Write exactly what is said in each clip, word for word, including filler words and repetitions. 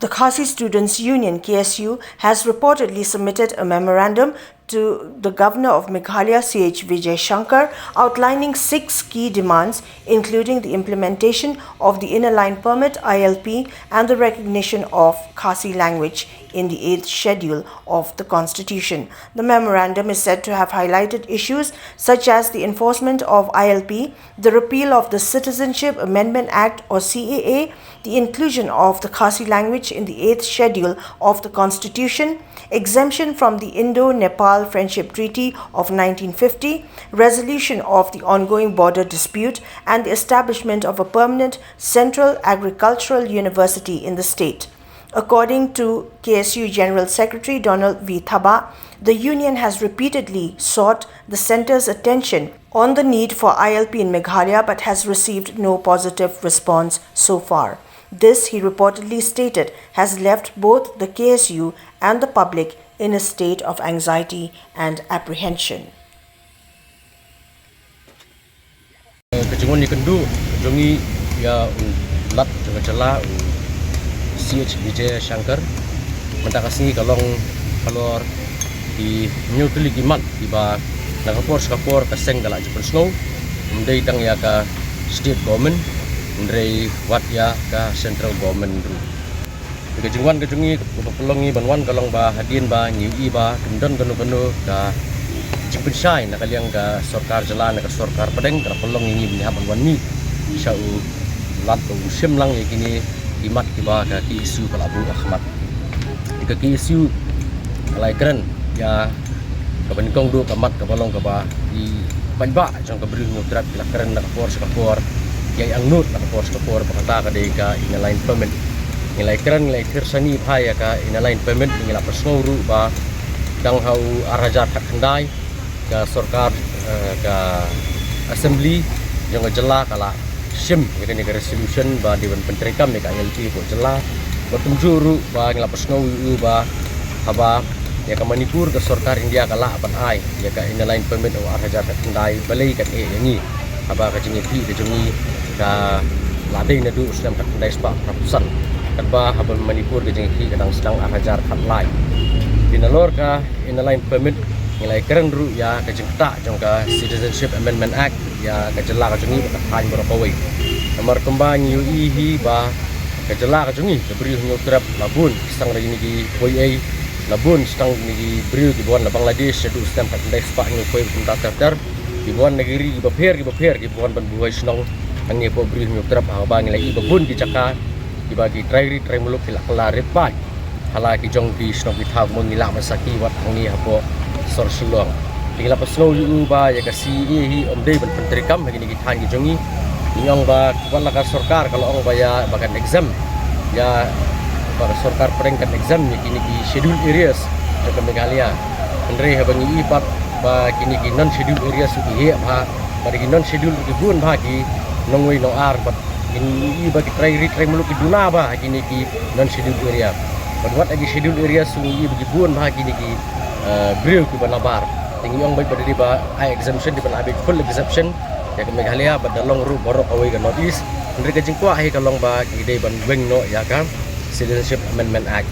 The Khasi Students Union, K S U, has reportedly submitted a memorandum to the Governor of Meghalaya, C H Vijay Shankar, outlining six key demands, including the implementation of the Inner Line Permit, I L P, and the recognition of Khasi language in the eighth Schedule of the Constitution. The memorandum is said to have highlighted issues such as the enforcement of I L P, the repeal of the Citizenship Amendment Act, or C A A, the inclusion of the Khasi language in the eighth Schedule of the Constitution, exemption from the Indo-Nepal Friendship Treaty of nineteen fifty, resolution of the ongoing border dispute, and the establishment of a permanent Central Agricultural University in the state. According to K S U General Secretary Donald V Thabah, the union has repeatedly sought the centre's attention on the need for I L P in Meghalaya but has received no positive response so far. This, he reportedly stated, has left both the K S U and the public in a state of anxiety and apprehension. Ka jingwan ïakynduh jong ngi ïa u Lat jong ka jylla, u C H Vijay Shankar. Mynta ka sngi ka long halor ki hynñiew tylli ki mat kiba na ka por sha ka por ka seng ka la ju pynsngew, ym dei tang ïa ka state government, hynrei wat ïa ka central government ruh. Ka jingwan ka jong ngi kaba pynlong ngi ban wan ka long ba hadien ba ngi ïohi ba kam don kano kano ka jingpynshai na ka liang ka sorkar jylla, na ka sorkar pdeng, ka la pynlong ïa ngi ban ïa ban wan mih sha u Lat ba un shim lang ïa kine ki mat kiba ka K S U ka la buh ha khmat. Ka K S U ka la ïakren ïa kaba nyngkong duh ka mat kaba long kaba ki paidbah jong ka Bri u Hynñiewtrep ki la kren na ka por sha ka por, ki ïa angnud na ka por sha ka por, ba kata ka dei ka Inner Line Permit. Ngi la ïakren, ngi la ïathir shane bha ïa ka Inner Line Permit, ngi la pynsngew ruh ba dang ha u ar hajar khatkhyndai ka sorkar, eh, ka assembly jong ka jylla ka la shim ïa kane ka resolution ba dei ban pyntreikam ïa ka I L P hapoh jylla. Bad kumjuh ruh ba ngi la pynsngew ïa u ba haba ïa ka Manipur ka sorkar India ka lah ban ai ïa ka Inner Line Permit ha u ar hajar khatkhyndai, balei kan eh ïa ngi haba ka jingïakhih ka jong ngi ka la dei naduh u snem khatkhyndai spah phra phew san, katba haba Manipur ka jingïakhih ka dang sdang ar hajar khatlai. Te nalor ka Inner Line Permit ngi la ïakren ruh ïa ka jingktah jong ka Citizenship Amendment Act ïa ka jylla ka jong ngi bad ka thaiñ baroh kawei. Namar kumba ngi ïohi hi ba ka jylla ka jong ngi, ka Bri u Hynñiewtrep, la bun sdang da kine ki poi ei, la bun sdang kine ki briew kiba wan na Bangladesh shaduh u snem khatkhyndai spah hynñiewphew kumta ter ter, kiba wan na ki ri kiba pher kiba pher, kiba wan ban buhai shnong hangne hapoh Bri u Hynñiewtrep, ha kaba ngi la ïohi ba bun ki jaka kiba ki trai ri trai muluk ki la kylla rit paid ha la ki jong ki shnong ki thaw, kumba ngi lah ban sakhi wat hangne hapoh sor Shillong. Te ngi la pynsngew ïa u ba ïa ka C A A hi ym dei ban pyntreikam ha kine ki thaiñ ki jong ngi. Ngi ong ba wat la ka sorkar ka la ong ba ïa ba kan exempt, ïa ba ka sorkar pdeng kan exempt ïa kine ki scheduled areas jong ka Meghalaya. Hynrei haba ngi ïohi pat ba kine ki non scheduled areas ruh ki heh bha, bad ki non scheduled ruh ki bun bha, ki nongwei nongar, bad ngi ïohi ba ki trai ri trai muluk ki duna bha ha kine ki non scheduled area. Bad wat ha ki scheduled areas ruh ngi ïohi ba ki bun bha kine ki, eh, briew kiba nabar. Te ngi ong ba dei ba ai exemption, dei ban ai full exemption ïa ka Meghalaya bad da long ruh baroh kawei ka North East. Hynrei ka jingkwah hi ka long ba ki dei ban weng noh ïa ka Citizenship Amendment Act.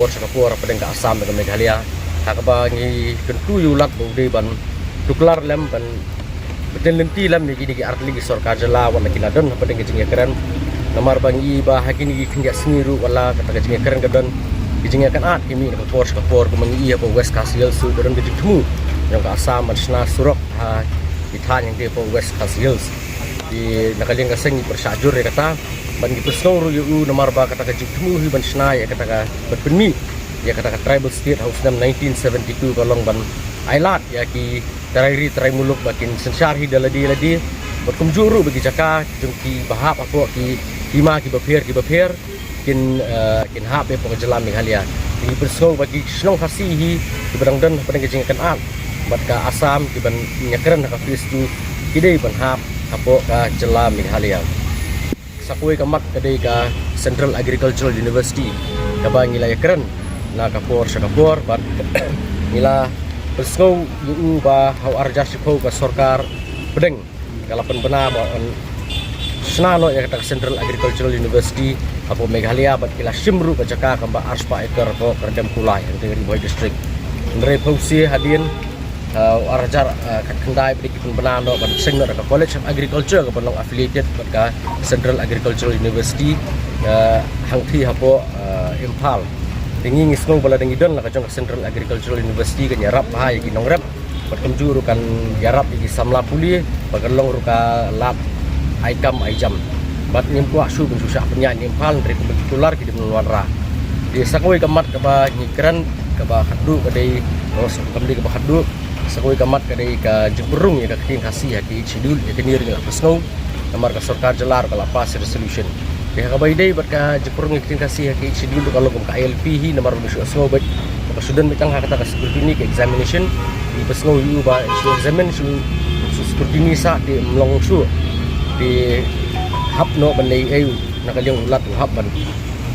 Por sha ka por hapdeng ka Assam bad ka Meghalaya, ha kaba ngi kyntu ïa u Lat ba u dei ban tuklar lem, ban bteng lynti lem ïa kine ki artylli ki sorkar jylla wat la ki la don hapdeng ka jingïakren. Namar ba ngi ïohi ba ha kine ki khyndiat sngi ruh wat la kata ka jingïakren ka don, ki jingïakynad ki mih na ka por sha ka por, kumba ngi ïohi hapoh West Khasi Hills ruh ka don ka jingthmu jong ka Assam ban shna surok ha ki thaiñ hangtei hapoh West Khasi Hills. Te na ka liang ka seng ngi pyrshah jur ïa kata, bad ngi pynsngew ruh ïa u namar ba kata ka jingthmu hi ban shna ïa kata ka, ban pynmih ïa kata ka tribal state ha u snem nineteen seventy-two ka long ban ailad ïa ki trai ri trai muluk ba kin synshar hi da lade lade, bad kumjuh ruh ba ki jaka jong kiba hap hapoh ki hima kiba pher kiba pher kin, eh, kin hap hapoh ka jylla Meghalaya. Te ngi pynsngew ba ki shnong Khasi hi kiba dang don hapdeng ka jingïakynad bad ka Assam kiban ïakren ha ka phase two ki dei ban hap hapoh ka jylla Meghalaya. Sa kawei ka mat ka dei ka Central Agricultural University kaba ngi la ïakren na ka por sha ka por, bad ngi la pynsngew ïa u ba ha u ar hajar shiphew ka sorkar pdeng ka la pynbna ba yn shna noh ïa kata ka Central Agricultural University hapoh Meghalaya bad ki la shim ruh ka jaka kaba arspah acre hapoh Kyrdemkulai, hangtei Ri Bhoi District. Hynrei phew shi hadien, uh, ar hajar, uh, khatkhyndai ba dei ki pynbna noh ban seng noh da ka College of Agriculture kaba long affiliated bad ka Central Agricultural University, uh, hangtei hapoh, uh, Imphal. Te ngi ngi sngew ba lada ngi don la ka jong ka Central Agricultural University kan ïarap bha ïa ki nongrep bad kumjuh ruh kan ïarap ïa ki samla pule bad kan long ruh ka lad ai kam ai jam. Bad ngim kwah shuh ban shu shah pynïaid na Imphal, hynrei kumba ki kular ki dei ban wanrah. Te sa kawei ka mat kaba ngi kren kaba khatduh ka dei, oh, kam dei kaba khatduh, sa kawei ka mat ka dei ka jingpynrung ïa ka ktien Khasi ha ki Eighth Schedule. Ïa kane ruh ngi la pyrshang namar ka sorkar jylla ruh ka la pass resolution. Te ha kaba ïadei bad ka jingpynrung ïa ka ktien Khasi ha ki Eighth Schedule ruh ka long kum ka I L P hi, namar ba shu sngew bad ba shu don beit tang ha kata ka scrutiny, ka examination. Ngi pyrshang ïa u ba shu examine, shu, shu scrutiny sa, te ym long shuh. Te hap noh ban leh ei ei na ka liang u Lat u hap ban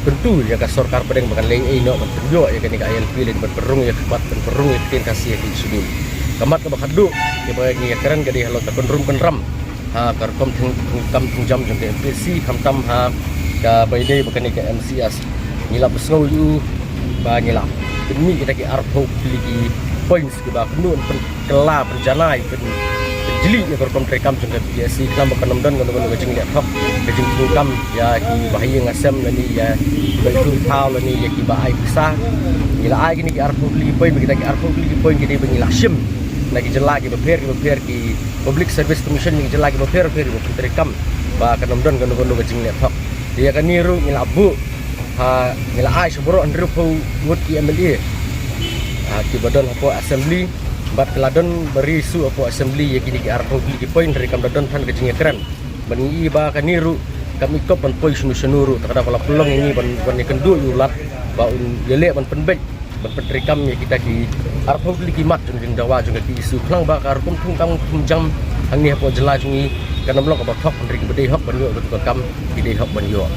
kyntu ïa ka sorkar pdeng ba kan leh ei ei noh ban pynïoh ïa kane ka I L P lane ban pynrung ïa ka, ban pynrung ïa ka ktien Khasi ha ki Eighth Schedule. Ka mat kaba khatduh kaba ngi ïakren ka dei halor ka kynrum kynram ha ka rukom thung, thungkam thungjam jong ka M P S C, khamtam ha kaba ïadei bad kane ka M C S. Ngi la pyrshang ïa u ba ngi la pynmih kita ki arphew tylli ki points kiba kynnoh pyn kylla, pynjanai, pyn, pynjli ïa ka rukom treikam jong ka P S C, khnang ba kan ym don kano kano ka jingleh thok, ka jingthungkam ïa kiba ha ïing ha sem lane ïa kiba ïathuh thaw lane ïa kiba ai pisa. Ngi la ai kine ki arphew tylli ki point, ba kita ki arphew tylli ki point ki dei ba ngi la shim na ki jylla kiba pher kiba pher, ki Public Service Commission na ki jylla kiba pher pher kiba pyntreikam, ba kan ym don kano kano ka jingleh thok. Ïa kane ruh ngi la buh, ha, ngi la ai sha baroh hynriewphew ngut ki M L A, ha, kiba don hapoh Assembly. Bad ka la don ba ri shu hapoh Assembly ïa kine ki arphew tylli ki point, hynrei kam da don than ka jingïakren. Bad ngi i ba kane ruh kam i kop ban poi shano shano ruh, te ka daw ka la pynlong ïa ngi ban, ban ïakynduh ïa u Lat ba un ïaleh ban pynbeit, ban pyntreikam ïa kita ki arphew tylli ki mat jong, jong dawa jong ka P S C, khnang ba ka rukom thungkam thungjam hangne hapoh jylla jong ngi kan ym long kaba thok, hynrei kiba dei hok ban ïoh, ba tu ka kam ki dei hok ban ïoh.